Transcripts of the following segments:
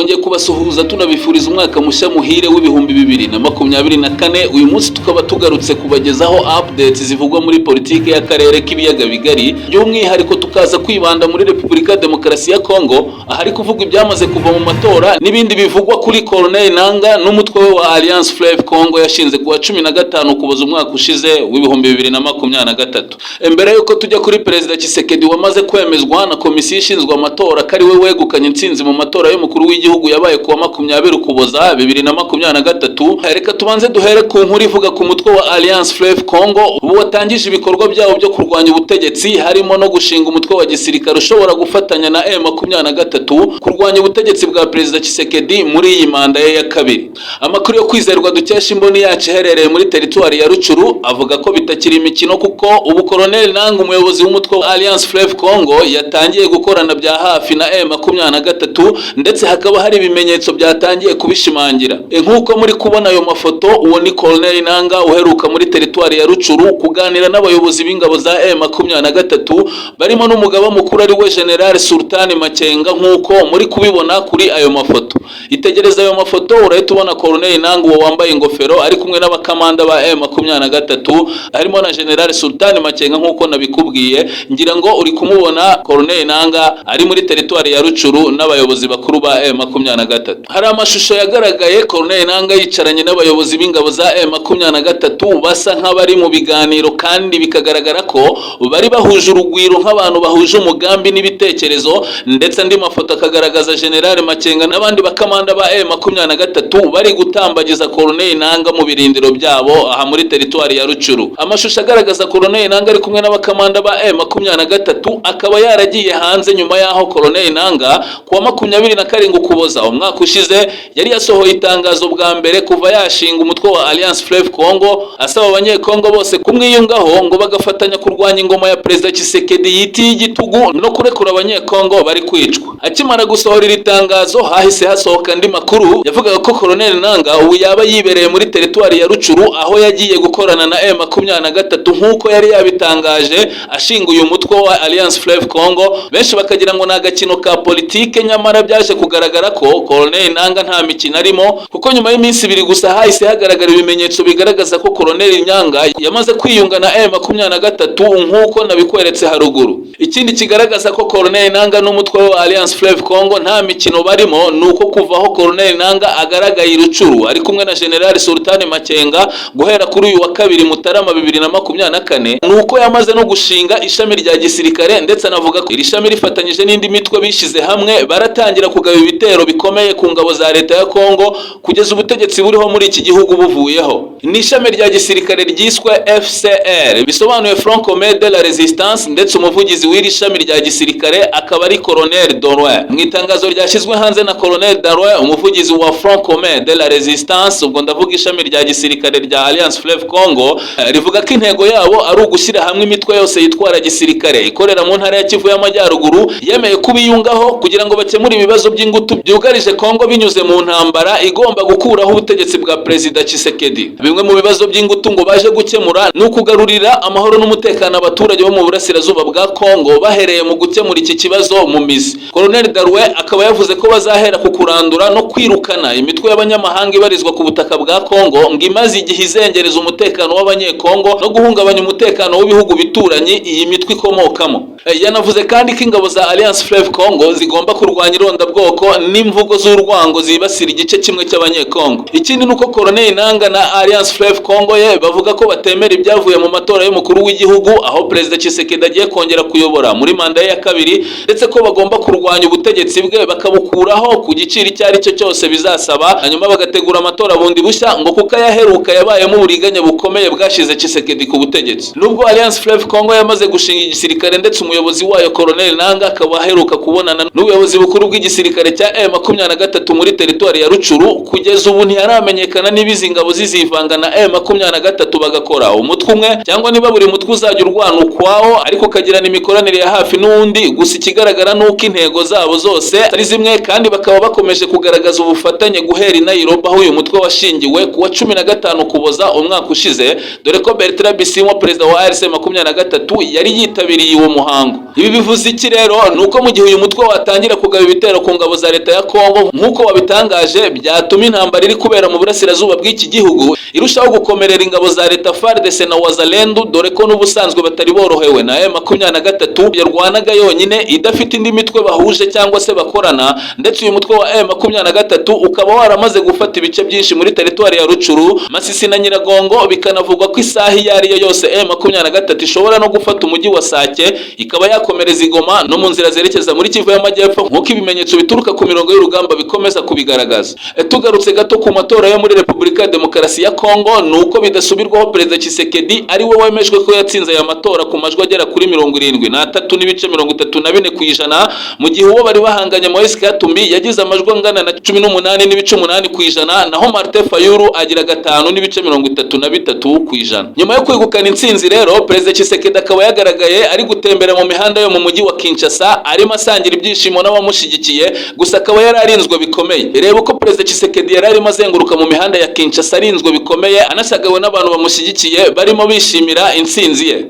Twongeye kubasuhuza, tunabifuriza umwaka mushya muhire w'2024. Uyu munsi tukaba tugarutse kubagezaho updates zivugwa muri politiki y'akarere k'ibiyaga bigari, by'umwihariko tukaza kwibanda muri Repubulika ya Demokarasi ya Kongo, ahari kuvugwa ibyamaze kuva mu matora n'ibindi bivugwa kuri Corneille Nanga n'umutwe we wa Alliance Fleuve Congo yashinze kuwa 15 Ukuboza umwaka ushize w'2023. Mbere yuko tujya kuri Perezida Tshisekedi wamaze kwemezwa na komisiyo ishinzwe amatora ko ari we wegukanye intsinzi mu matora y'umukuru w'igihugu yabaye kuwa 20 Ukuboza 2023, reka tubanze duhere ku nkuru ivuga ku mutwe wa Alliance Fleuve Congo ubu watangije ibikorwa byawo byo kurwanya ubutegetsi, harimo no gushinga umutwe wa gisirikare ushobora gufatanya na M23 kurwanya ubutegetsi bwa Perezida Tshisekedi muri iyi manda ye ya kabiri. Amakuru yo kwizerwa dukesha imboni yacu iherereye muri teritwari ya Rutshuru avuga ko bitakiri imikino, kuko ubu Colonel Nanga, umuyobozi w'umutwe wa Alliance Fleuve Congo, yatangiye gukorana bya hafi na M23, ndetse hakaba hari ibimenyetso byatangiye kubishimangira. Nk'uko muri kubona ayo mafoto, uwo ni Colonel Nanga uheruka muri teritwari ya Rutshuru kuganira n'abayobozi b'ingabo za M23, barimo n'umugaba mukuru ari we General Sultan Makenga. Nk'uko muri kubibona kuri ayo mafoto, itegereza ayo mafoto, urahita ubona Colonel Nanga uwo wambaye ingofero ari kumwe n'abakamanda ba M23, harimo na General Sultan Makenga. Nk'uko nabikubwiye, ngira ngo uri kumubona Colonel Nanga ari muri teritwari ya Rutshuru n'abayobozi bakuru ba M23. Hari amashusho yagaragaye Colonel Nanga yicaranye n'abayobozi b'ingabo za M23, basa nk'abari mu biganiro, kandi bikagaragara ko bari bahuje urugwiro nk'abantu bahuje umugambi n'ibitekerezo. Ndetse andi mafoto akagaragaza General Makenga n'abandi bakamanda ba M23 bari gutambagiza Colonel Nanga mu birindiro byabo aha muri teritwari ya Rutshuru. Amashusho agaragaza Colonel Nanga ari kumwe n'abakamanda ba M23 akaba yaragiye hanze nyuma y'aho Colonel Nanga kuwa 27 Ukuboza umwaka ushize yari yasohoye itangazo bwa mbere kuva yashinga umutwe wa Alliance Fleuve Congo, asaba Abanyekongo bose kumwiyungaho ngo bagafatanya kurwanya ingoma ya Perezida Tshisekedi yitiye igitugu no kurekura Abanyekongo bari kwicwa. Akimara gusohora iri tangazo, hahise hasohoka andi makuru yavugaga ko Colonel Nanga ubu yaba yibereye muri teritwari ya Rutshuru, aho yagiye gukorana na M23 nk'uko yari yabitangaje ashinga uyu mutwe wa Alliance Fleuve Congo. Benshi bakagira ngo ni agakino ka politike, nyamara byaje kugaragara ko Colonel Nanga nta mikino arimo, kuko nyuma y'iminsi 2 gusa hahise hagaragara ibimenyetso bigaragaza ko Colonel Nanga yamaze kwiyunga na M23 nk'uko nabikweretse haruguru. Ikindi kigaragaza ko Colonel Nanga n'umutwe wa Alliance Fleuve Congo nta mikino barimo ni uko kuva aho Colonel Nanga agaragaye i Rutshuru ari kumwe na General Sultan Makenga guhera kuri uyu wa kabiri Mutarama 2024, ni uko yamaze no gushinga ishami rya gisirikare, ndetse anavuga ko iri shami rifatanyije n'indi mitwe bishyize hamwe baratangira kugaba ibitero bikomeye ku ngabo za leta ya Kongo kugeza ubutegetsi buriho muri iki gihugu buvuyeho. Ni ishami rya gisirikare ryiswe FCR, bisobanuye Front Commun de la Resistance, ndetse umuvugizi w'iri shami rya gisirikare akaba ari Colonel Drouin. Mu itangazo ryashyizwe hanze na Colonel Drouin, umuvugizi wa Front Commun de la Resistance, ubwo ndavuga ishami rya gisirikare rya Alliance Fleuve Congo, rivuga ko intego yabo ari ugushyira hamwe imitwe yose yitwara gisirikare ikorera mu ntara ya Kivu y'Amajyaruguru yemeye kubiyungaho, kugira ngo bakemure ibibazo by'ingutu byugarije Kongo binyuze mu ntambara igomba gukuraho ubutegetsi bwa Perezida Tshisekedi. Bimwe mu bibazo by'ingutu ngo baje gukemura ni ukugarurira amahoro n'umutekano abaturage bo mu burasirazuba bwa Kongo, bahereye mu gukemura iki kibazo mu mizi. Colonel Drouin akaba yavuze ko bazahera ku kurandura no kwirukana imitwe y'abanyamahanga ibarizwa ku butaka bwa Kongo, ngo imaze igihe izengereza umutekano w'Abanyekongo no guhungabanya umutekano w'ibihugu bituranyi iyi mitwe ikomokamo. Yanavuze kandi ko ingabo za Alliance Fleuve Congo zigomba kurwanya irondabwoko n'imvugo z'urwango zibasira igice kimwe cy'Abanyekongo. Ikindi ni uko Colonel Nanga na Alliance Fleuve Congo ye bavuga ko batemera ibyavuye mu matora y'umukuru w'igihugu, aho Perezida Tshisekedi agiye kongera kuyobora muri manda ye ya kabiri, ndetse ko bagomba kurwanya ubutegetsi bwe bakabukuraho ku giciro icyo ari cyo cyose bizasaba, hanyuma bagategura amatora bundi bushya, ngo kuko ayaheruka yabayemo uburiganya bukomeye bwashize Tshisekedi ku butegetsi. Nubwo Alliance Fleuve Congo yamaze gushinga igisirikare, ndetse umuyobozi wayo Colonel Nanga akaba aheruka kubonana n'ubuyobozi bukuru bw'igisirikare cya M23 muri teritwari ya Rutshuru, kugeza ubu ntiharamenyekana niba izi ngabo zizivanga na M23 bagakora umutwe umwe, cyangwa niba buri mutwe uzajya urwana ukwawo ariko ukagirana imikoranire. imikoranire ya hafi n'undi, gusa ikigaragara ni uko intego zabo zose ari zimwe, kandi bakaba bakomeje kugaragaza ubufatanye guhera i Nairobi aho uyu mutwe washingiwe ku wa 15 Ukuboza umwaka ushize, dore ko Bertrand Bisimwa, perezida wa AFC 23, yari yitabiriye uwo muhango. Ibi bivuze iki rero? Ni uko mu gihe uyu mutwe watangira kugaba ibitero ku ngabo za leta ya Kongo nk'uko wabitangaje, byatuma intambara iri kubera mu burasirazuba bw'iki gihugu irushaho gukomerera ingabo za leta, FARDC na Wazalendo, dore ko n'ubusanzwe batari borohewe na M23 yarwanaga yonyine idafite indi mitwe bahuje cyangwa se bakorana. Ndetse uyu mutwe wa M23 ukaba waramaze gufata ibice byinshi muri teritwari ya Rutshuru, Masisi na Nyiragongo. Bikanavugwa ko isaha iyo ari yo yose M23 ishobora no gufata umujyi wa Sake, ikaba yakomereza i Goma no mu nzira zerekeza muri Kivu y'Amajyepfo, nk'uko ibimenyetso bituruka ku mirongo y'urugamba bikomeza kubigaragaza. Tugarutse gato ku matora yo muri Repubulika ya Demokarasi ya Kongo, ni uko bidasubirwaho Perezida Tshisekedi ari we wemejwe ko yatsinze aya matora ku majwi agera kuri 73.34%, mu gihe uwo bari bahanganye Moise Katumbi yagize amajwi angana na 18.8%, naho Martin Fayulu agira 5.33%. Nyuma yo kwegukana intsinzi rero, Perezida Tshisekedi akaba yagaragaye ari gutembera mu mihanda yo mu mujyi wa Kinshasa, arimo asangira ibyishimo n'abamushyigikiye, gusa akaba yari arinzwe bikomeye. Reba uko Perezida Tshisekedi yari arimo azenguruka mu mihanda ya Kinshasa arinzwe bikomeye, anasagawe n'abantu bamushyigikiye barimo bishimira intsinzi ye.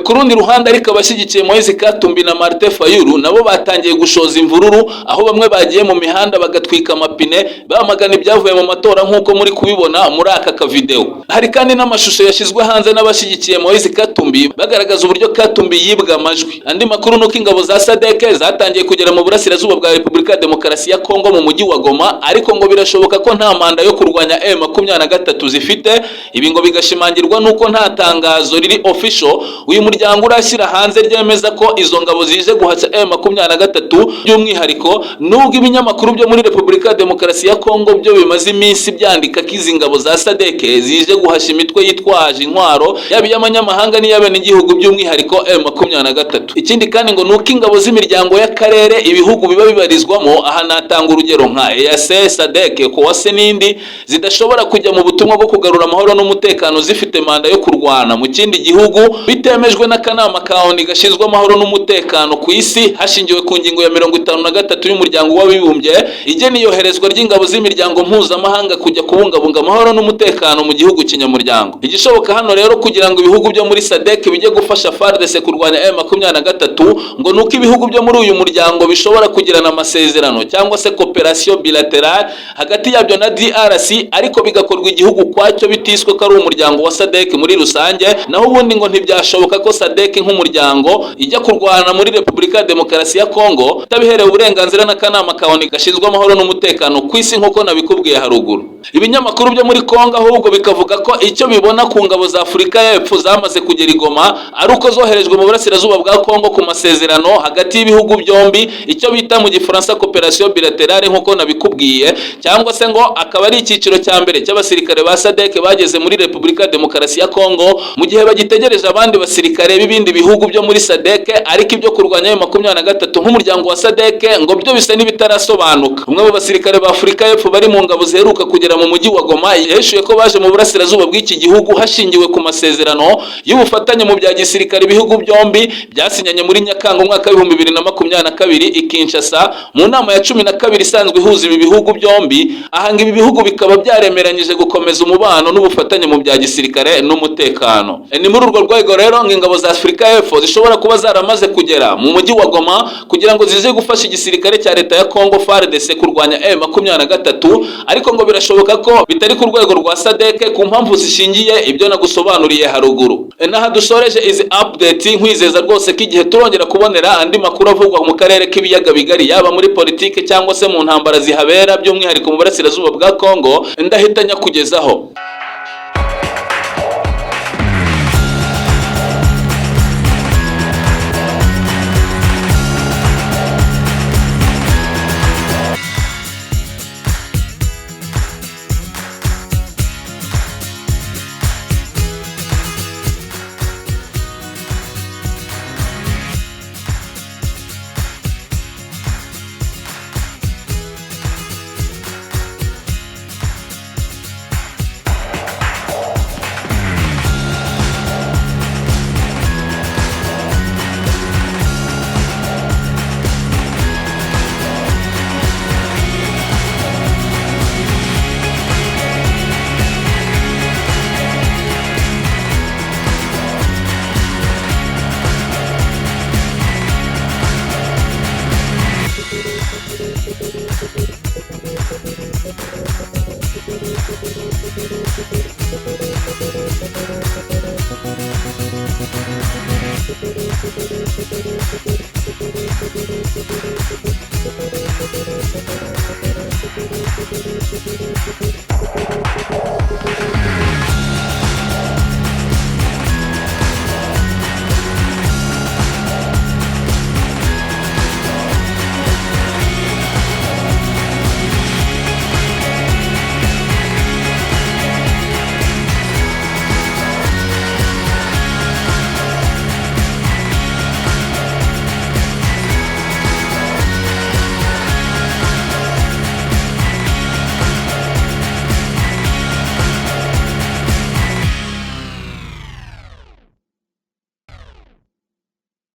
Ku rundi ruhande ariko, abashyigikiye Moise Katumbi na Martin Fayulu nabo batangiye gushoza imvururu, aho bamwe bagiye mu mihanda bagatwika amapine bamagana ibyavuye mu matora, nk'uko muri kubibona muri aka kavideo. Hari kandi n'amashusho yashyizwe hanze n'abashyigikiye Moise Katumbi bagaragaza uburyo Katumbi yibwa amajwi. Andi makuru nuko ingabo za SADC zatangiye kugera mu burasirazuba bwa Repubulika ya Demokarasi ya Kongo mu mujyi wa Goma, ariko ngo birashoboka ko nta manda yo kurwanya M23 zifite. Ibi ngo bigashimangirwa nuko nta tangazo riri official uyu muryango urashyira hanze ryemeza ko izo ngabo zije guhashya M23 by'umwihariko, nubwo ibinyamakuru byo muri Repubulika ya Demokarasi ya Kongo byo bimaze iminsi byandika ko izi ngabo za SADC zije guhashya imitwe yitwaje intwaro, yaba iy'abanyamahanga n'iy'abenegihugu, by'umwihariko M23. Ikindi kandi ngo nuko ingabo z'imiryango y'akarere ibihugu biba bibarizwamo, aha natanga urugero nka EAC, SADC, ECOWAS n'indi, zidashobora kujya mu butumwa bwo kugarura amahoro n'umutekano zifite manda yo kurwana mu kindi gihugu bitemejwe n'akanama ka ONU gashinzwe amahoro n'umutekano ku isi, hashingiwe ku ngingo ya 53 y'Umuryango w'Abibumbye igena iyoherezwa ry'ingabo z'imiryango mpuzamahanga kujya kubungabunga amahoro n'umutekano mu gihugu kinyamuryango. Igishoboka hano rero kugira ngo ibihugu byo muri SADC bijye gufasha FARDC kurwanya M23, ngo nuko ibihugu byo muri uyu muryango bishobora kugirana amasezerano cyangwa se coopération bilatérale hagati yabyo na DRC, ariko bigakorwa igihugu kwacyo, bitiswe ko ari umuryango wa SADC muri rusange. Naho ubundi ngo ntibyashoboka ko SADC nk'umuryango ijya kurwana muri Repubulika ya Demokarasi ya Kongo itabiherewe uburenganzira n'akanama ka ONU gashinzwe amahoro n'umutekano ku isi, nk'uko nabikubwiye haruguru. Ibinyamakuru byo muri Kongo ahubwo bikavuga ko icyo bibona ku ngabo za Afurika y'Epfo zamaze kugera i Goma ari uko zoherejwe mu burasirazuba bwa Kongo ku masezerano hagati y'ibihugu byombi, icyo bita mu Gifaransa coopération bilatérale, nk'uko nabikubwiye, cyangwa se ngo akaba ari icyiciro cya mbere cy'abasirikare ba SADC bageze muri Repubulika ya Demokarasi ya Kongo, mu gihe bagitegereje abandi basirikare b'ibindi bihugu byo muri SADC. Ariko ibyo kurwanya M23 nk'umuryango wa SADC ngo byo bisa n'ibitarasobanuka. Umwe mu basirikare ba Afurika y'Epfo bari mu ngabo ziheruka kugera mu mujyi wa Goma yahishuye ko baje mu burasirazuba bw'iki gihugu hashingiwe ku masezerano y'ubufatanye mu bya gisirikare ibihugu byombi byasinyanye muri Nyakanga umwaka w'2022 i Kinshasa, mu nama ya 12 isanzwe ihuza ibi bihugu byombi. Aha ngo ibi bihugu bikaba byaremeranyije gukomeza umubano n'ubufatanye mu bya gisirikare n'umutekano. Ni muri urwo rwego rero ngo ingabo za Afurika y'Epfo zishobora kuba zaramaze kugera mu mujyi wa Goma kugira ngo zize gufasha igisirikare cya leta ya Kongo, FARDC, kurwanya M23, ariko ngo birashoboka ko bitari ku rwego rwa SADC ku mpamvu zishingiye ibyo nagusobanuriye haruguru. N'aha dusoreje izi update, nkwizeza rwose ko igihe turongera kubonera andi makuru avugwa mu karere k'Ibiyaga Bigari, yaba muri politike cyangwa se mu ntambara zihabera, by'umwihariko mu burasirazuba bwa Kongo, ndahita nyakugezaho.